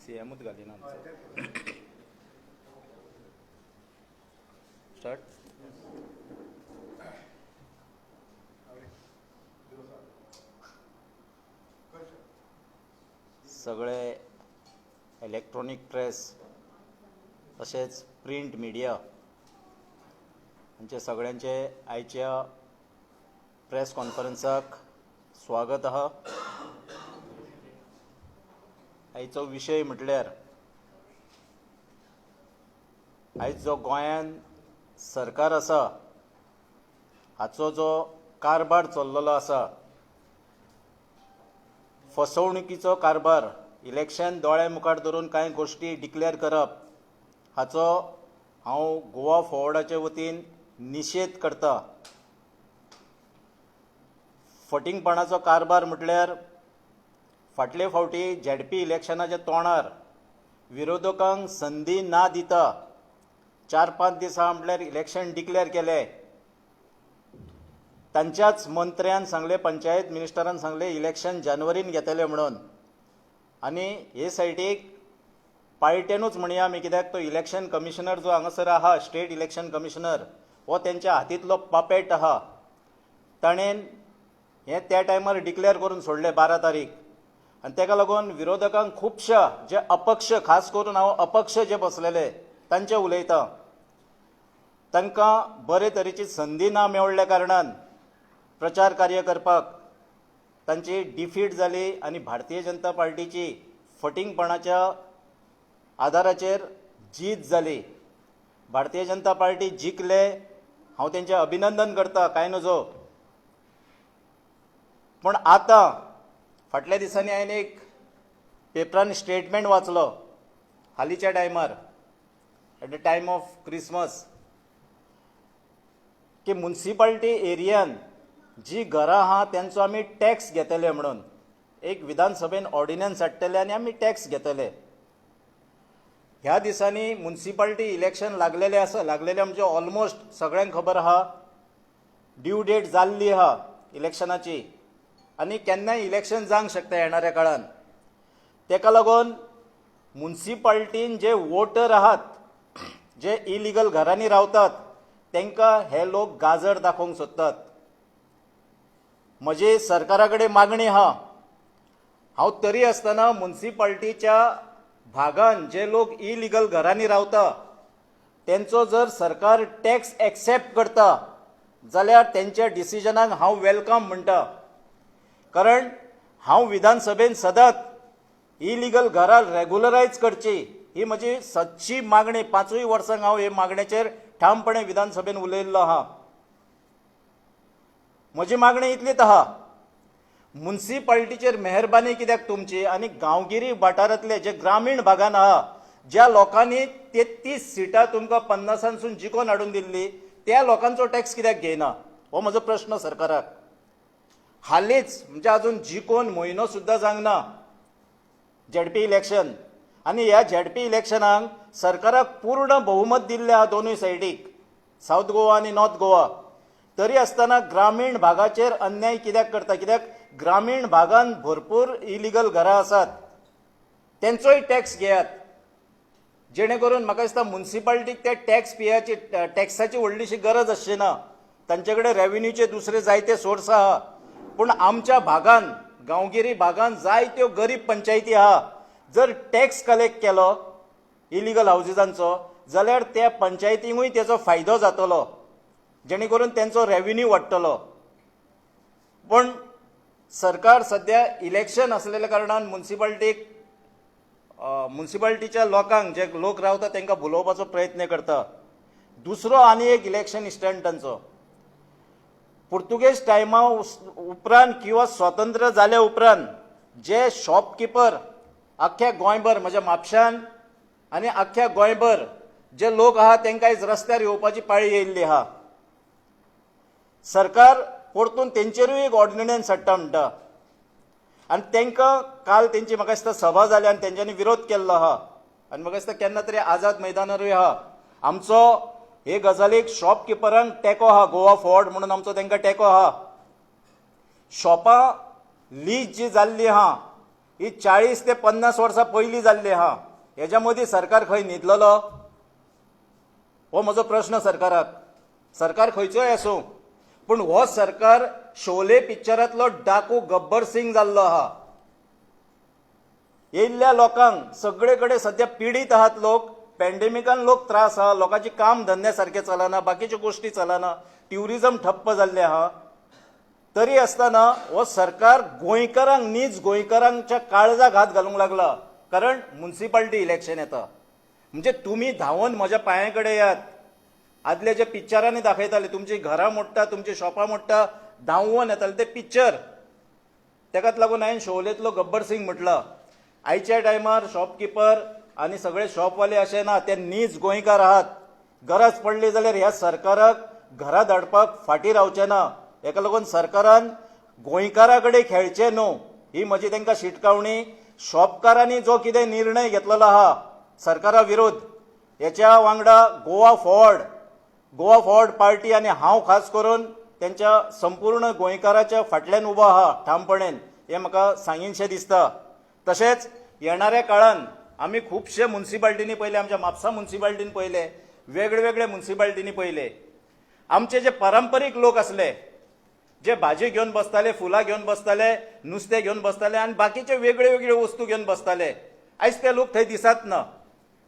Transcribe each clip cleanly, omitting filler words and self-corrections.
सीएमूच घालिना आमचो. स्टार्ट. सगळे इलेक्ट्रॉनीक प्रेस तशेंच प्रिंट मिडिया हांचे सगळ्यांचे आयच्या प्रेस कॉन्फरन्साक स्वागत आहा. आयचो विशय म्हटल्यार आयज जो गोंयान सरकार आसा हाचो जो कारभार चल्लेलो आसा, फसवणुकीचो कारभार, इलेक्शन दोळ्या मुखार धरून कांय गोश्टी डिक्लेअर करप हाचो हांव गोवा फॉरवर्डाचे वतीन निशेध करता. फटींगपणाचो कारभार म्हटल्यार फाटले फावटी झेडपी इलेक्शनाच्या तोंडार विरोधकांक संदी ना दिता 4-5 दिसां म्हटल्यार इलेक्शन डिक्लेअर केलें. तांच्याच मंत्र्यान सांगलें, पंचायत मिनिस्टरान सांगलें इलेक्शन जानेवारीन घेतले म्हणून. आनी हे सायडीक पार्टेनूच म्हणया आमी, कित्याक तो इलेक्शन कमिशनर जो हांगासर आहा, स्टेट इलेक्शन कमिशनर, हो तेंच्या हातींतलो पपेट आहा. ताणें हें त्या टायमार डिक्लेअर करून सोडलें 12 तारीख. आनी तेका लागून विरोधकांक खुबश्या जे अपक्ष, खास करून हांव अपक्ष जे बसलेले तांचे उलयतां, तांकां बरे तरेची संदी ना मेळ्ळ्या कारणान प्रचार कार्य करपाक तांची डिफीट जाली आनी भारतीय जनता पार्टीची फटींगपणाच्या आदाराचेर जीत जाली. भारतीय जनता पार्टी जिखले, हांव तेंचें अभिनंदन करता, कांय नजो. पूण आतां फाटल्या दिसांनी हांवें एक पेपरान स्टेटमेंट वाचलो हालींच्या टायमार, at the time of Christmas, की मुन्सिपाल्टी एरियान जी घरां आहा तेंचो आमी टॅक्स घेतले म्हणून एक विधानसभेन ऑर्डिनन्स हाडटले आनी आमी टॅक्स घेतले. ह्या दिसांनी मुन्सिपाल्टी इलेक्शन लागलेलें आसा, लागलेलें म्हणजे ऑलमोस्ट सगळ्यांक खबर आहा, ड्यू डेट जाल्ली आहा इलेक्शनाची आनी केन्नाय इलेक्शन जावंक शकता येणाऱ्या काळान. तेका लागून मुन्सिपाल्टीन जे वोटर आहात, जे इलिगल घरांनी रावतात, तांकां हे लोक गाजर दाखोवंक सोदतात. म्हजी सरकारा कडेन मागणी आहा, हांव तरी आसतना मुन्सिपाल्टीच्या भागान जे लोक इलिगल घरांनी रावता तेंचो जर सरकार टॅक्स एक्सेप्ट करता जाल्यार तेंच्या डिसिजनाक हांव welcome म्हणटा. कारण हांव विधानसभेन सदांच इलिगल घरां रेगुलरायज करची ही म्हजी सदची मागणी. 5 वर्सांक हांव हे मागणेचेर ठामपणे विधानसभेन उलयल्लो आहा. म्हजी मागणी इतलीच आहा, मुन्सिपाल्टीचेर मेहरबानी कित्याक तुमची आनी गांवगिरी वाठारांतले जे ग्रामीण भागान आहा, ज्या लोकांनी 33 सिटां तुमकां 50 सून जिखोवन हाडून दिल्ली, त्या लोकांचो टॅक्स कित्याक घेयना, हो म्हजो प्रश्न सरकाराक. हालींच म्हणजे अजून जिखोवन म्हयनो सुद्दां जावंक ना झेडपी इलेक्शन, आनी ह्या झेडपी इलेक्शनाक सरकाराक पूर्ण बहुमत दिल्लें आहा दोनूय सायडीक, सावथ गोवा आनी नॉर्थ गोवा. तरी आसतना ग्रामीण भागाचेर अन्याय कित्याक करता? कित्याक ग्रामीण भागान भरपूर इलिगल घरां आसात, तेंचोय टॅक्स घेयात, जेणे करून म्हाका दिसता मुन्सिपाल्टीक त्या टॅक्स पेयाची टॅक्साची व्हडलीशी गरज आसची ना. तांचे कडेन रेवेन्यूचे दुसरे जायते सोर्स आहा. पूण आमच्या भागान, गांवगिरी भागान जायत्यो गरीब पंचायती आहा, जर टॅक्स कलेक्ट केलो इलिगल हावजीसांचो जाल्यार त्या पंचायतींकूय तेचो फायदो जातलो, जेणे करून तेंचो रेवेन्यू वाडटलो. पूण सरकार सद्या इलेक्शन आसलेल्या कारणान मुन्सिपाल्टीक, मुन्सिपाल्टीच्या लोकांक, जे लोक रावता तांकां भुलोवपाचो प्रयत्न करता. दुसरो आनी एक इलेक्शन इस्टंट तांचो, पुर्तुगेज टायमा उपरांत किंवा स्वतंत्र जाल्या उपरांत जे शॉपकिपर अख्ख्या गोंयभर, म्हज्या म्हापशान आनी अख्ख्या गोंयभर जे लोक आहा तांकां आयज रस्त्यार येवपाची पाळी येयल्ली आहा. सरकार परतून तेंचेरूय एक ऑर्डिनन्स हाडटा म्हणटा आनी तांकां काल तेंची म्हाका दिसता सभा जाली आनी तेंच्यांनी विरोध केल्लो आहा. आनी म्हाका दिसता केन्ना तरी आझाद मैदानारूय आहा आमचो हे गजालीक शॉपकिपरांक तेंको आहा, गोवा फॉरवर्ड म्हणून आमचो तांकां तेंको आहा. शॉपां लीज जी जाल्ली आहा ही 40 ते 50 वर्सां पयलीं जाल्ली आहा. हेज्या मदीं सरकार खंय न्हिदलेलो हो म्हजो प्रश्न सरकाराक. सरकार खंयचोय आसूं, पूण हो सरकार शोले पिक्चरांतलो डाकू गब्बर सिंग जाल्लो आहा. येयल्ल्या लोकांक सगळे कडेन सद्या पिडीत आहात लोक, पॅन्डेमिकान लोक त्रास आहा, लोकांचे काम धंदे सारके चलना, बाकीच्यो गोश्टी चलना, ट्युरिजम ठप्प जाल्लें आहा. तरी आसतना हो सरकार गोंयकारांक, नीज गोंयकारांच्या काळजाक हात घालूंक लागला. कारण मुन्सिपाल्टी इलेक्शन येता, म्हणजे तुमी धांवन म्हज्या पांया कडेन येयात. आदले जे पिक्चरांनी दाखयताले, तुमची घरां मोडटा, तुमची शॉपां मोडटा, धांवन येताले ते पिक्चर. तेकाच लागून हांवें शोलेंतलो गब्बर सिंग म्हटला. आयच्या टायमार शॉपकिपर आनी सगळे शॉपवाले अशें ना, ते नीज गोंयकार आहात. गरज पडली जाल्यार ह्या सरकाराक घरा धाडपाक फाटीं रावचे ना. हेका लागून सरकारान गोंयकारा कडेन खेळचें न्हू ही म्हजी तांकां शिटकावणी. शॉपकारांनी जो कितें निर्णय घेतलेलो आहा सरकारा विरुद्ध, हेच्या वांगडा गोवा फॉरवर्ड पार्टी आनी हांव खास करून तेंच्या संपूर्ण गोंयकाराच्या फाटल्यान उबो आहा ठामपणेन, हें म्हाका सांगीनशें दिसता. तशेंच येणाऱ्या काळान आमी खुबशे मुन्सिपाल्टींनी पळयले, आमच्या म्हापसा मुन्सिपाल्टीन पळयले, वेगळे वेगळे मुन्सिपाल्टींनी पळयले, आमचे जे पारंपरीक लोक आसले, जे भाजी घेवन बसताले, फुलां घेवन बसताले, नुस्तें घेवन बसताले आनी बाकीचे वेगळे वेगळे वस्तू घेवन बसताले, आयज ते लोक थंय दिसत ना.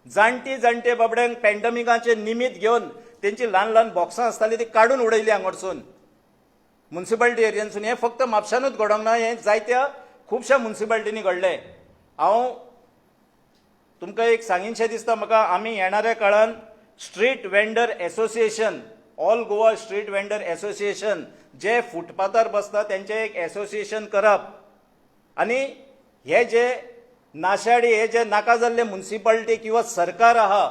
जाणटी जाणटे बाबड्यांक पॅन्डमिकाचें निमीत घेवन तेंची ल्हान ल्हान बॉक्सां आसताली ती काडून उडयली हांगासून मुन्सिपाल्टी एरियनसून. हें फक्त म्हापशानूच घडोंक ना, हें जायत्या खुबश्या मुन्सिपाल्टींनी घडलें. हांव तुमकां एक सांगीनशें दिसता म्हाका, आमी येणाऱ्या काळान street vendor association, all Goa street vendor association, जे फुटपाथार बसता तेंचें एक एसोसिएशन करप आनी हे जे नाशाडी, हे जे नाका जाल्ले मुन्सिपाल्टी किंवा सरकार आहा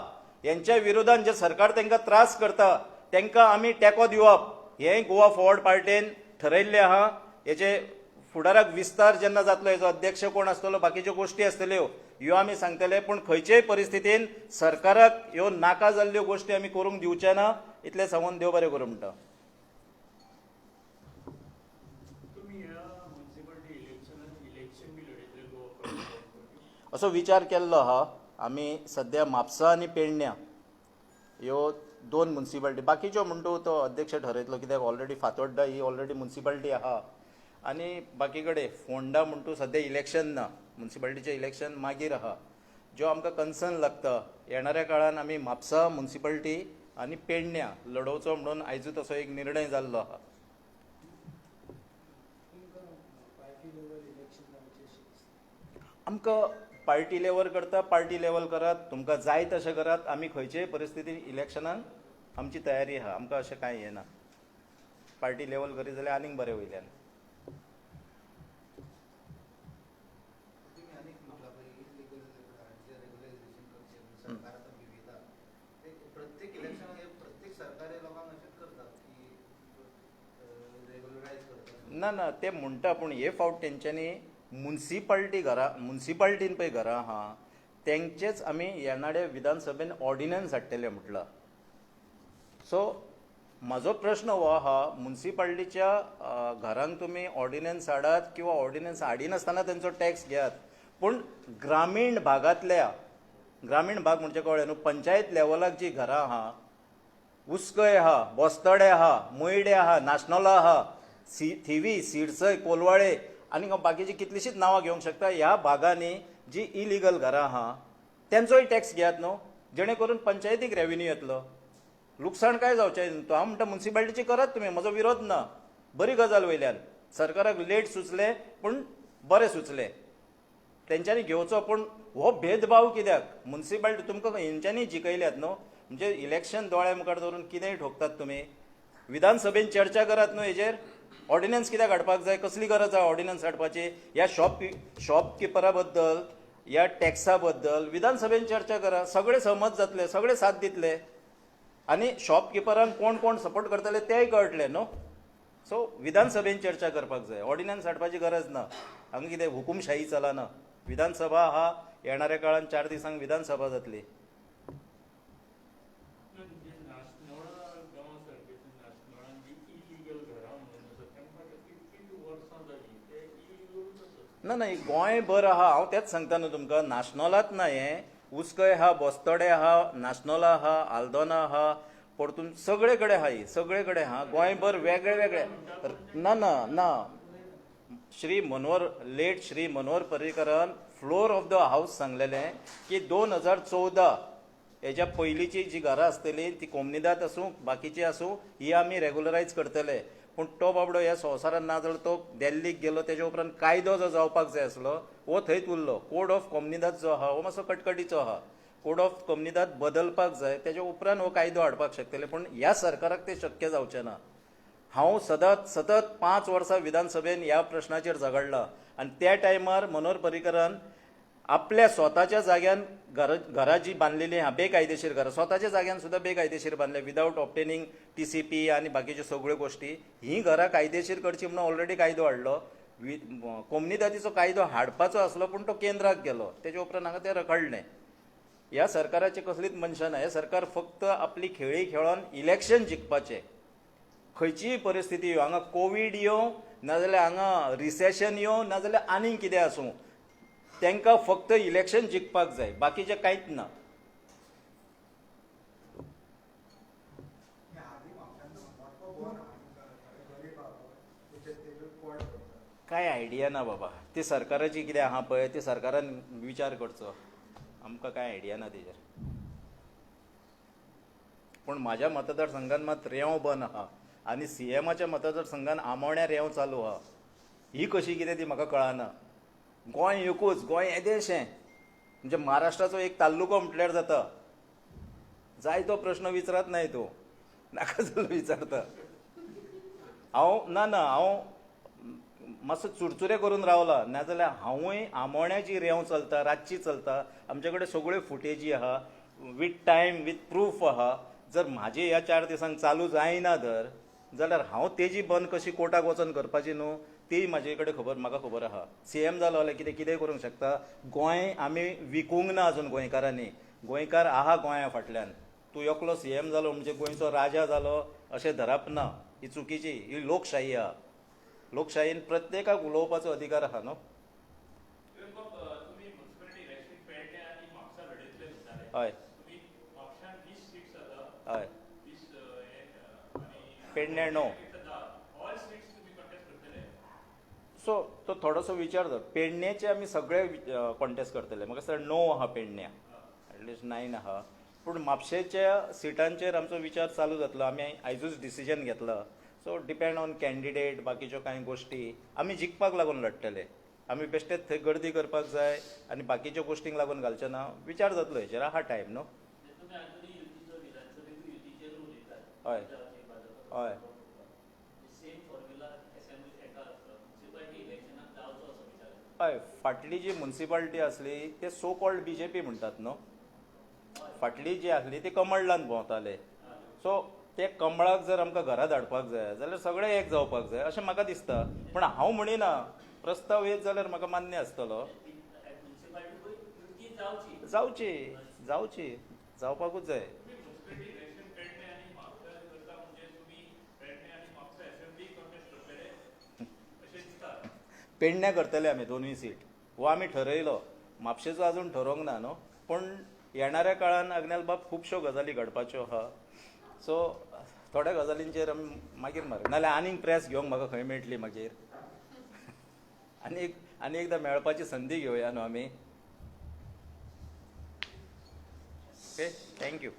हेंच्या विरोधान जे सरकार तांकां त्रास करता तांकां आमी तेंको दिवप, हें गोवा फॉरवर्ड पार्टीन ठरयल्लें आहा. हेचे फुडाराक विस्तार जेन्ना जातलो, हेजो अध्यक्ष कोण आसतलो, बाकीच्यो गोश्टी आसतल्यो ह्यो आमी सांगतले. पूण खंयचेय परिस्थितीन सरकाराक ह्यो नाका जाल्ल्यो गोश्टी आमी करूंक दिवचे ना, इतलें सांगून देव बरें करूं म्हणटा. तुमी ह्या मुन्सिपालिटी इलेक्शनान इलेक्शन बी लढयतले गोवा फॉरवर्ड? असो विचार केल्लो आहा आमी. सद्या म्हापसा आनी पेडण्या ह्यो दोन मुन्सिपाल्टी, बाकीच्यो म्हणटू तो अध्यक्ष ठरयतलो, कित्याक ऑलरेडी फातोड्डा ही ऑलरेडी मुन्सिपाल्टी आहा आनी बाकी कडेन फोंडा म्हणटू सद्या इलेक्शन ना, मुन्सिपाल्टीचें इलेक्शन मागीर आहा. ज्यो आमकां कन्सर्न लागता, येणाऱ्या काळान आमी म्हापसा मुन्सिपाल्टी आनी पेडण्या लडोवचो म्हणून आयजूच असो एक निर्णय जाल्लो आहा. तुमकां पार्टी लेवल इलेक्शन जावचें अशें दिसता? आमकां पार्टी लेवल करता, पार्टी लेवल करात, तुमकां जाय तशें करात. आमी खंयचेय परिस्थितीन इलेक्शनाक आमची तयारी आहा. आमकां अशें कांय हें ना. पार्टी लेवल करीत जाल्यार आनीक बरें वयल्यान. तुमी आनीक म्हटलां पळय इलिगल घरांचें रेगुलायझेशन करचें, सरकार आतां भिवयता. ते प्रत्येक इलेक्शनाक हे प्रत्येक सरकार हे लोकांक अशेंच करता की रेगुलरायज करता. ना ना, ते म्हणटा, पूण हे फावट तेंच्यांनी मुन्सिपाल्टी घरां, मुन्सिपाल्टीन पळय घरां आहा तेंचेच आमी येणाऱ्या विधानसभेन ऑर्डिनन्स हाडटले म्हटलां. सो म्हाजो प्रश्न हो आहा, मुन्सिपाल्टीच्या घरांक तुमी ऑर्डिनन्स हाडात किंवा ऑर्डिनन्स हाडिनासतना तेंचो टॅक्स घेयात, पूण ग्रामीण भागांतल्या, ग्रामीण भाग म्हणजे कळ्ळें न्हू, पंचायत लेवलाक जी घरां आहा, उसकय आहा, बोस्तडे आहा, मयडे आहा, नाशनोला आहा, थिवी, सिरसय, कोलवाळे आनी बाकीची कितलीशींच नांवां घेवंक शकता, ह्या भागांनी जी इलिगल घरां आहा तेंचोय टॅक्स घेयात न्हू, जेणे करून पंचायतीक रेवेन्यू येतलो. लुकसाण काय जावचें न्हू. हांव म्हणटा मुन्सिपाल्टीची करात तुमी, म्हजो विरोध ना, बरी गजाल. वयल्यान सरकाराक लेट सुचलें पूण बरें सुचलें, तेंच्यांनी घेवचो. पूण हो भेदभाव कित्याक? मुन्सिपाल्टी तुमकां हेंच्यांनी जिखयल्यात न्हू, म्हणजे इलेक्शन दोळ्या मुखार दवरून कितेंय ठोकतात तुमी. विधानसभेन चर्चा करात न्हू हेजेर. ऑर्डिनन्स कित्याक हाडपाक जाय? कसली गरज आहा ऑर्डिनन्स हाडपाची? ह्या शॉपकिपरा बद्दल, ह्या टॅक्सा बद्दल विधानसभेन चर्चा करा, सगळे सहमत जातले, सगळे साथ दितले आनी शॉपकिपरांक कोण कोण सपोर्ट करतले तेय कळटले न्हू. सो विधानसभेन चर्चा करपाक जाय, ऑर्डिनन्स हाडपाची गरज ना. हांगा कितें हुकुमशाही चलना. विधानसभा आहा, येणाऱ्या काळान 4 दिसांक विधानसभा जातली. नाशनोळा गांवा सारके, नाशनोळान जी इलिगल घरां म्हणून आसा, तांकां आतां कितलीं वर्सां जालीं ते इलिगलूच आसात. ना ना, गोंयभर आहा. हांव तेंच सांगता न्हू तुमकां, नाशनोलात ना हें, उसकय आहा, बोस्तोडे आहा, नाशनोला आहा, आल्दोना आहा, परतून सगळे कडेन आहा, ही सगळे कडेन आहा गोंयभर वेगळे वेगळे. ना ना ना, श्री मनोहर लेट श्री मनोहर पर्रीकरान फ्लोर ऑफ the house सांगलेलें की 2014 हेज्या पयलींची जी घरां आसतली ती कोमनिदाद आसूं बाकीची आसूं ही आमी रेगुलरायज करतले. पूण तो बाबडो ह्या संवसारान ना जाल्यार तो दिल्लीक गेलो, तेज्या उपरांत कायदो जो जावपाक जाय आसलो हो थंयच उरलो. कोड ऑफ कोमनिदाद जो आहा हो मातसो कटकटीचो आहा. कोड ऑफ कोमनिदाद बदलपाक जाय, तेज्या उपरांत हो कायदो हाडपाक शकतले, पूण ह्या सरकाराक तें शक्य जावचें ना. हांव सतत सतत 5 वर्सां विधानसभेन ह्या प्रश्नाचेर झगडला आनी त्या टायमार मनोहर पर्रीकरान आपल्या स्वताच्या जाग्यान घरां जी बांदलेली आहा बेकायदेशीर घरां, स्वताच्या जाग्यान सुद्दां बेकायदेशीर बांदले विदावट ऑब्टेनिंग TCP आनी बाकीच्यो सगळ्यो गोश्टी. ही घरां कायदेशीर करची म्हणून ऑलरेडी कायदो हाडलो. कोमनिदादीचो कायदो हाडपाचो आसलो पूण तो केंद्राक गेलो, तेज्या उपरांत हांगा तें रखडलें. ह्या सरकाराची कसलीच मनशां ना. हें सरकार फक्त आपली खेळी खेळोन इलेक्शन जिखपाचें. खंयचीय परिस्थिती येवं, हांगा कोवीड येवं नाजाल्यार हांगा रिसेशन येवं नाजाल्यार आनीक कितें आसूं, तांकां फक्त इलेक्शन जिखपाक जाय, बाकीचें कांयच ना. कांय आयडिया ना बाबा, ती सरकाराची कितें आहा पळय ती सरकारान विचार करचो, आमकां कांय आयडिया ना तेजेर. पूण म्हाज्या मतदारसंघान मात रेंव बंद आहा आनी सीएमाच्या मतदारसंघान आमोण्या रेंव चालू आहा. ही कशी कितें ती म्हाका कळना. गोंय एकूच, गोंय येदेशें म्हणजे महाराष्ट्राचो एक तालुको म्हटल्यार जाता. जाय तो प्रश्न विचारत नाय तूं, नाका जाल्लो विचारता. हांव ना ना, हांव मातसो चुरचुरे करून रावला, नाजाल्यार हांवूय आमोण्याची रेंव चलता, रातची चलता, आमचे कडेन सगळ्यो फुटेजी आहा वीथ टायम वीथ प्रूफ आहा. जर म्हाजी ह्या 4 दिसांक चालू जायना धर जाल्यार हांव तेजी बंद कशी कोर्टाक वचोन करपाची न्हू ती म्हाजे कडेन खबर, म्हाका खबर आहा. सीएम जालो जाल्यार कितें कितेंय करूंक शकता. गोंय आमी विकूंक ना अजून गोंयकारांनी, गोंयकार आहा गोंया फाटल्यान. तूं एकलो सीएम जालो म्हणजे गोंयचो राजा जालो अशें धरप ना, ही चुकीची, ही लोकशाही आहा. लोकशाहीन प्रत्येकाक उलोवपाचो अधिकार आहा न्हू. हय हय, पेडण्या 9. सो तो थोडोसो विचार धर, पेडण्याचे आमी सगळे कॉन्टेस्ट करतले. म्हाका दिसता 9 आहा पेडण्या, एटलिस्ट 9 आहा. पूण म्हापशेच्या सिटांचेर आमचो विचार चालू जातलो. आमी आयजूच डिसिजन घेतला. सो डिपेंड ऑन कॅन्डिडेट, बाकीच्यो कांय गोश्टी आमी जिखपाक लागून लडटले. आमी बेश्टेच थंय गर्दी करपाक जाय आनी बाकीच्यो गोश्टींक लागून घालचे ना. विचार जातलो हेचेर, आहा टायम न्हू. हय हय, हय. फाटली जी मुन्सिपालिटी आसली ते सो कॉल्ड BJP म्हणटात न्हू, फाटली जी आसली ती कमळान भोंवताले. सो ते कमळाक जर आमकां घरा धाडपाक जाय जाल्यार सगळे एक जावपाक जाय अशें म्हाका दिसता. पूण हांव म्हणिना, प्रस्ताव येत जाल्यार म्हाका मान्य आसतलो. जावची जावची, जावपाकूच जाय. पेडण्या करतले आमी 2 सीट, हो आमी ठरयलो. म्हापशेचो अजून ठरोवंक ना न्हू, पूण येणाऱ्या काळान आग्नेल बाब खुबश्यो गजाली घडपाच्यो आहा. सो थोड्या गजालींचेर आमी मागीर मार, नाल्यार आनीक प्रेस घेवंक म्हाका खंय मेळटली मागीर. आनी एकदां मेळपाची संदी घेवया न्हू आमी. Okay, thank you.